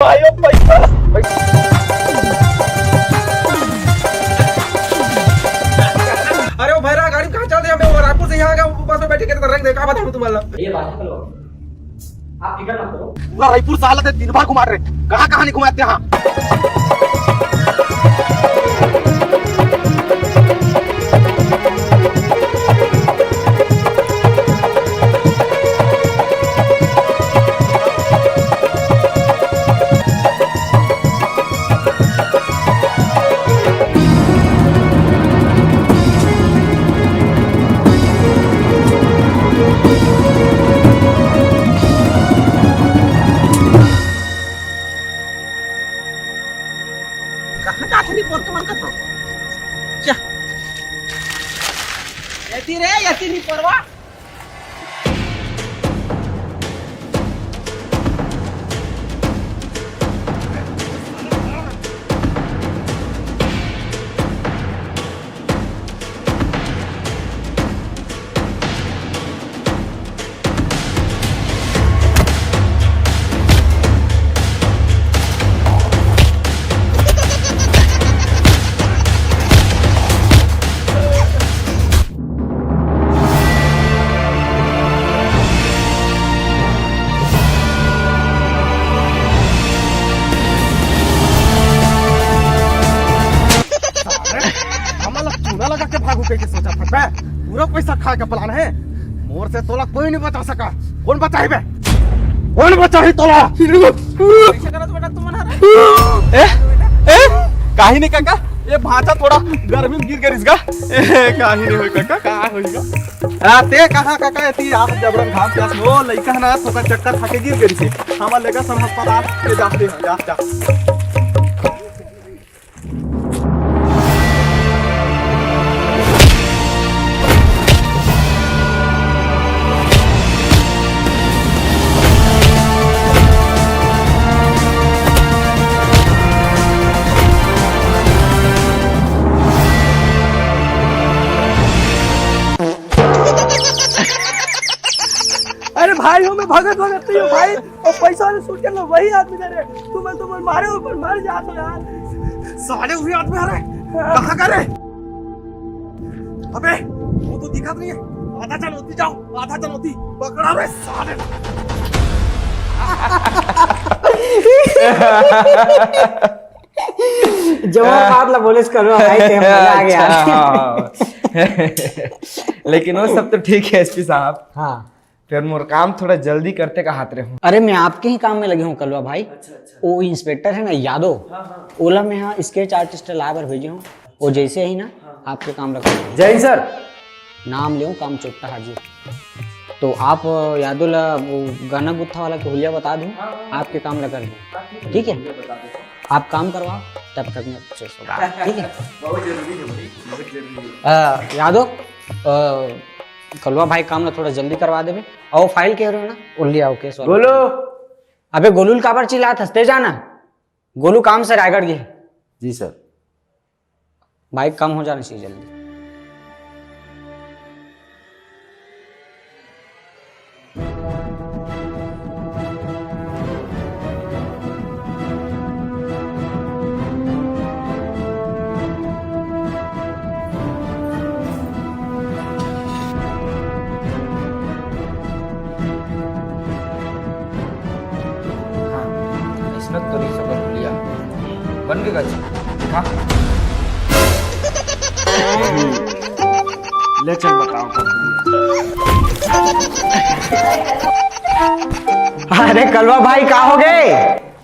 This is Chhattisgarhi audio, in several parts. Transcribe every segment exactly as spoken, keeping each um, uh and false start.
भाई, ओ पैसा। अरे वो भैरा, गाड़ी कहाँ चल दे? मैं वो रायपुर से यहाँ आ गया, बस में बैठ के रंग देखा, बताऊँ तुम्हारा। ये बात है, आप फिक्र मत करो। पूरा रायपुर साला ते दिन भर घुमा रहे, कहाँ कहाँ नहीं घुमाते यहाँ। कहाँ जात हनी पोर के मन कथो? चा। एती रे, एती नी परवा। हमला चूना लगा के भागू कह के सोचा था बे। पूरा पैसा खाए का प्लान है। मोर से तोला कोई नहीं बचा सका। कौन बचाही बे? कौन बचाही तोला? कैसे करत बेटा तुम ना रे? ए, ए, काही नहीं काका, ये भांचा थोड़ा गर्मी में गिर गइस गा। ए, काही नहीं होई काका, का होई गा? आ, ते कहाँ काका, एती आप जबरन घाम प्यास में, ओ लइका ना थोड़ा चक्कर खा के गिर गइस। हम लेगा सन अस्पताल, ये जाते हैं, जा, जा। अरे भाई हो, मैं भगत भगत नहीं हूँ भाई। और पैसा वाले सूट के लो, वही आदमी दे रहे। तुम, तुम मारे ऊपर मर जाते यार। साले वही आदमी आ रहे। कहाँ का रे? अबे, वो तो दिखत नहीं है। आधा चल होती जाओ, आधा चल होती। पकड़ा रे साले। जवाब बात ला बोले करो भाई, ते मजा आ गया। अच्छा, हाँ। लेकिन वो सब तो ठीक है एसपी साहब। हाँ। फिर मोर काम थोड़ा जल्दी करते का हाथ रहे हूँ। अरे, मैं आपके ही काम में लगे हूँ कलवा भाई। अच्छा, अच्छा। वो इंस्पेक्टर है ना यादव, हाँ, हाँ। ओला मैं यहाँ स्केच आर्टिस्ट ला बर भेजे हूँ। वो जैसे ही ना, हाँ। आपके काम रखो। जय हिंद सर। नाम ले काम चोट्टा हाजिर। तो आप यादव ला वो गाना गुत्था वाला के हुलिया बता दूँ, हाँ, हाँ। आपके काम ला कर दूँ। हाँ, ठीक है, ठीक है। हुलिया बता दो। आप काम करवाओ, तब तक मैं चेस होगा। ठीक है। बहुत जरूरी है भाई, बहुत जरूरी है। आ, यादव, आ, कलवा भाई काम ना थोड़ा जल्दी करवा देबे। अउ फाइल के रहे हो ना, वो ले आओ केस वाला। गोलू। अबे गोलू ल काबर चिल्लात हस, ते जाना। गोलू काम से रायगढ़ गे। जी सर। भाई कम हो जाना चाहिए जल्दी। हाँ, अइसने तो रहिस ओकर हुलिया। बन के गच। हाँ। ले चल बताओ। अरे कलवा भाई, का हो गे?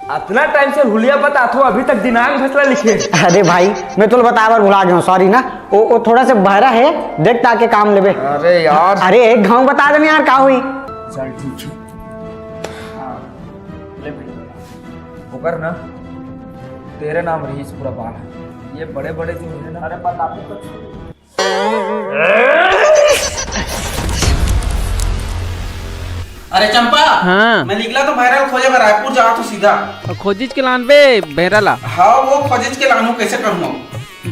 अतना टाइम से हुलिया बताथो, अभी तक दिनांक भसला लिखे। अरे भाई, मैं तोला बताए बर भुला गे हूँ, सॉरी ना। ओ, ओ थोड़ा से बहरा है, देख ताके काम लेबे। अरे यार। अरे एक घाव बता देना यार, का हुई? चल ठीक है। हाँ, ले भाई। ओकर ना तेरे नाम रहिस पूरा बाल। ये बड़े बड़े जो है ना, अरे बता तो। अरे चंपा, हाँ। मैं निकला तो भैरा ल खोजे बर रायपुर जावत हूँ सीधा। खोजिच के लानबे भैरा ला। हाँ, वो खोजिच के लानू, कैसे करूँ?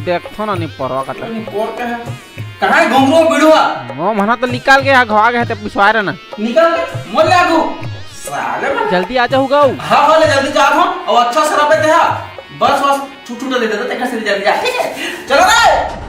देखथो ना, नहीं परवा का तो। नहीं पोर का है। कहाँ है घुंगरू बिड़ुआ? वो मना तो निकाल के यहाँ घवा गए थे, पिछवाए रहना। निकाल के, मोल ले आगू। साले मन। जल्दी आ जाहू गऊ। हाँ, हाँ, ले जल्दी जा, हाँ। अउ अच्छा शराब दे, हाँ। बस, बस, छुट, छुट दे दे, तेकर से जल्दी जा, ठीक है? चलो रे।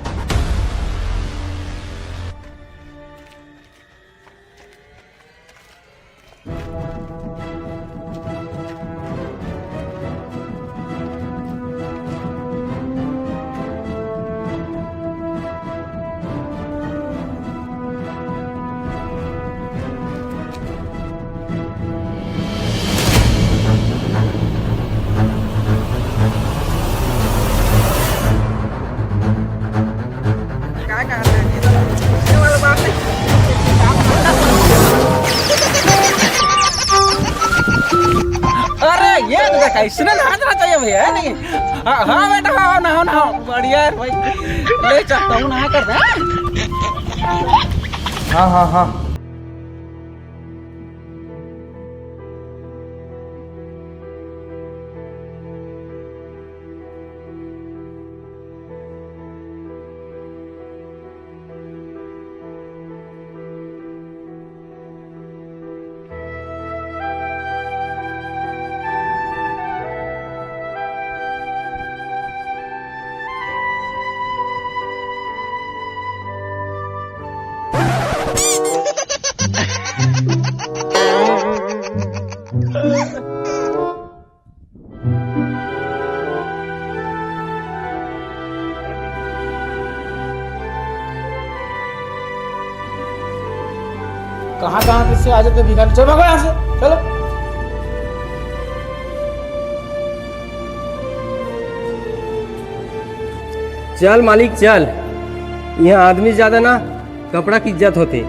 अरे, ये तो देखा, इसने नहा देना चाहिए भैया, है नहीं? हाँ, हाँ बेटा, हाँ, नहाओ, नहाओ, बढ़िया है भाई, ले चलता हूँ, नहा कर दे, हाँ? हाँ, हाँ, हाँ। कहाँ कहाँ से आ जाते भिखारी। चल भागो यहाँ से, चलो। चल मालिक चल, यहाँ आदमी ज्यादा ना, कपड़ा की इज्जत होथे।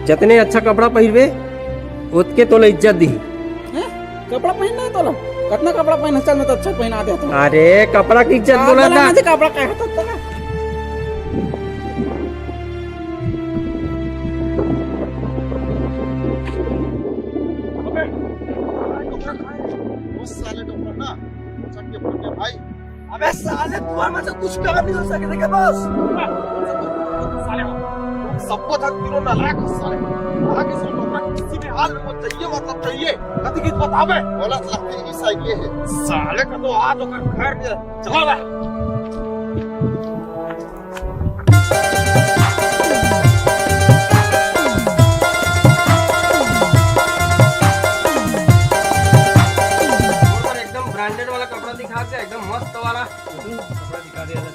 जतने अच्छा कपड़ा पहिरबे, ओतके तोला इज्जत दिही। हैं? कपड़ा पहिरना हे तोला? कतना कपड़ा पहिरना? चल, मैं तो अच्छा पहिना देता हूँ। अरे, कपड़ा की इज्जत हाँ, बोला बोला था। ना जी, कपड़ा का है तो तोला? अबे, वो साले डोकर ना, सबके फुटे भाई। अबे साले, तुम्हारे में से कुछ काम नहीं हो सके, देखे बॉस? साले, तुम सबको धक तीनों नालायक हो साले। आगे से लोग किसी भी हाल में मत चाहिए, मतलब चाहिए। कति कित बतावे? बोला लगती ही साइकिल है। साले का तो आज ओकर घर में चला गया। एकदम ब्रांडेड वाला कपड़ा दिखा के, एकदम मस्त वाला कपड़ा दिखा दिया जाए।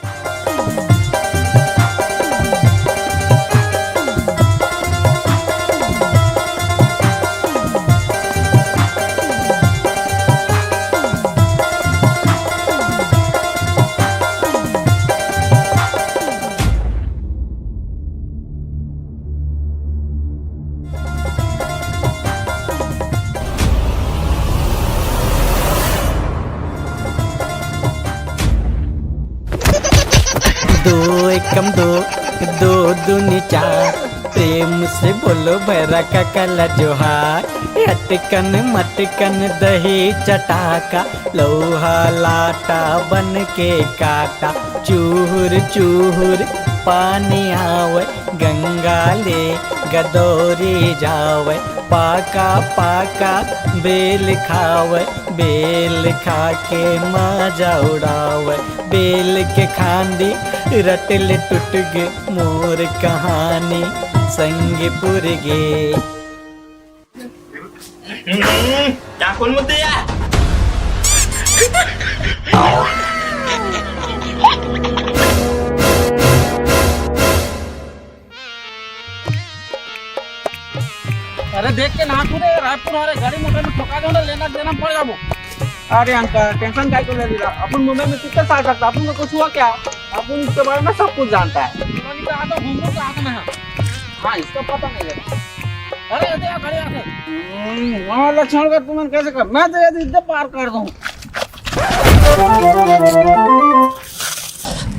दो एकम दो, दो दूनी चार, प्रेम से बोलो भैरा काका ला जोहार। अटकन मटकन दही चटाका, लोहा लाटा बन के काटा। चूहुर चूहुर पानी आवे, गंगा ले गदौरी जावे। पाका पाका बेल खावे, बेल खा के मजा उड़ावे। बेल के खांदी रटले टूट गे, मोर कहानी संग पुर गे। हम्म, क्या कौन मुद्दे यार? अरे देख के ना तू रे, रायपुर वाले गाड़ी मोटर में ठोका दो ना, लेना देना पड़ जाबो। अरे अंकल, टेंशन काहे को ले रहा? अपन मुंबई में कितने साल रहता, अपन को कुछ हुआ क्या? अपन इसके बारे में सब कुछ जानता है। कहानी का आता घूमने का आता ना। हाँ, इसका पता नहीं है। अरे, ये देख, गाड़ी आ गई। हम्म, हाँ, लक्षण का तुमन कैसे कर? मैं तो ये इज्जत पार कर दूँ।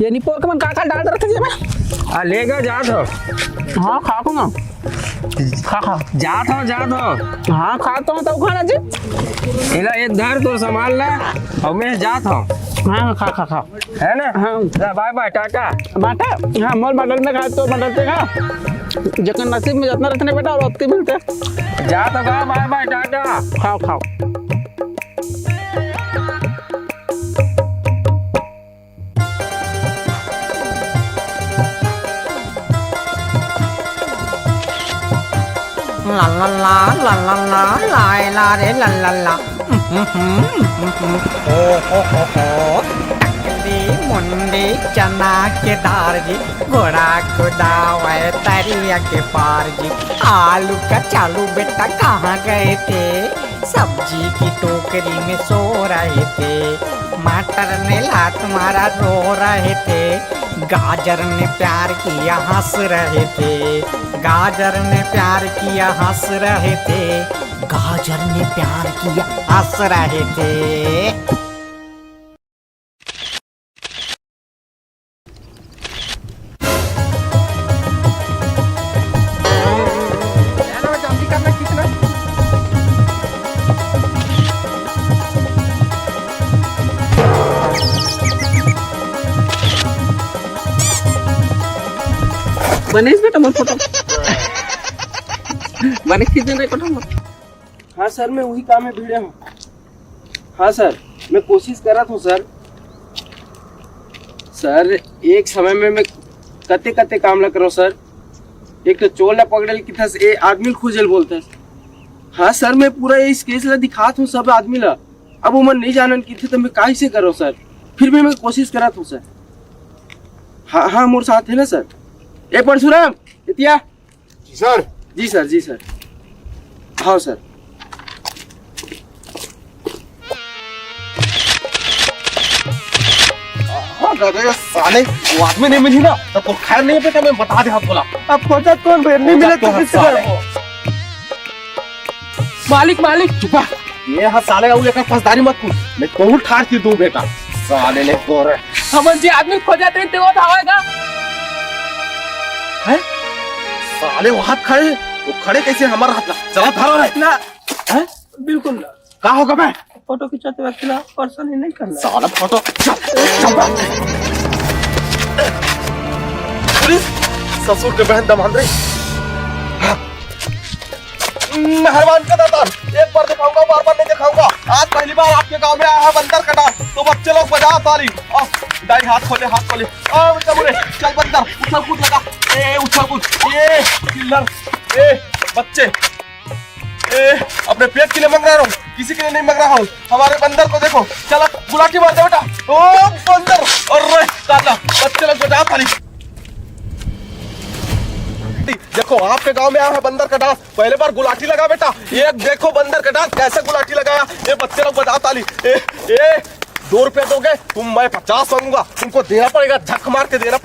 ये निपोर के मन का का डाल रखे जी में? आ, लेगा, जात हो। हाँ, खा को ना। खा, खा। जात हो, जात हो। हाँ, खा तो हूँ, तब खाना जी। एला ये धर, तो संभाल ला, और मैं जात हूँ। हाँ, खा, खा, खा। है ना? हाँ। जा, बाय बाय, टाटा। बाटा? हाँ, मोर बगल में खा, तो बगल से खा। जेकर नसीब में जतना रहते ना बेटा, ओतके मिलते। जा तो गा, बाय बाय, टाटा। खाओ, खाओ। ला ला ला, ला ला ला, लाए ला रे, ला ला ला। ओ हो हो हो। टकली मुंडी चना के दार जी, घोड़ा कुदावे तरिया के पार जी। आलू का चालू बेटा कहाँ गए थे? सब्जी की टोकरी में सो रहे थे। मटर ने लात मारा रो रहे थे। गाजर ने प्यार किया हंस रहे थे। गाजर ने प्यार किया हंस रहे थे। गाजर ने प्यार किया हंस रहे थे। बनेस बेटा मोर फोटो। बने खींच दे रे फोटो मोर। हाँ सर, मैं उही काम में भिड़े हँव। हाँ सर, मैं कोशिश करत हँव सर। सर, एक समय में मैं कते कते काम ला करँव सर। एक तो चोर ला पकड़े ल किथस, ए आदमी ल खोजे ल बोलथस। हाँ सर, मैं पूरा इस केस ला दिखात हँव सब आदमी ला। अब ओमन नइ जानन किथे, त मैं कइसे करँव सर? फिर भी मैं कोशिश करत हँव सर। हाँ हाँ, मोर साथ हे ना सर। ए परशुराम, एतिया। जी सर। जी सर, जी सर। हाँ सर। हाँ दादा, ये साले वो आदमी नहीं मिली ना, तब तो खैर नहीं बेटा, मैं बता दे हाथ बोला। अब खोजत कौन भाई? नहीं मिले तो किससे साले। मालिक, मालिक। चुप रह। ये हा साले, अउ एकर फसदारी मत पूछ, मैं तो ठार के दूं बेटा। साले ने तोरे। हमन जे आदमी खोजत रहे, ते वो धावेगा। हैं? साले वो हाथ खड़े, वो खड़े कैसे हमारा हाथ ला? चला धरो रे। ना। हैं? बिल्कुल ना। का होगा बे? फोटो खिंचाते वक्त ना परेशानी नहीं करना। साला फोटो। चल, चल बे। पुलिस, ससुर के बहन दमांद रे। हाँ। मेहरबान का दाता, एक बार दिखाऊंगा, बार बार नहीं दिखाऊंगा। आज पहली बार आपके गांव में आया है बंदर का डांस, तो बच्चे लोग बजाओ ताली। आ, दाई हाथ खोले, हाथ खोले। आ, बेटा बोले, चल बंदर, उछल कूद लगा। ए, उछल कूद। ए, चिल्लर। ए, बच्चे। ए, अपने पेट के लिए मंग रहा हूँ, किसी के लिए नहीं मंग रहा हूँ। हमारे बंदर को देखो, चल गुलाटी मार दे बेटा। ओ बंदर, अरे दादा, बच्चे लोग बजाओ ताली। देखो, आपके गांव में आया है बंदर का डांस, पहले बार गुलाटी लगा बेटा। ये देखो बंदर का डांस, कैसे गुलाटी लगाया। ये बच्चे लोग बजाओ ताली। ए, ए, दो रुपया दोगे तुम, मैं पचास मांगूंगा, तुमको देना पड़ेगा, झक मार के देना पड़ेगा।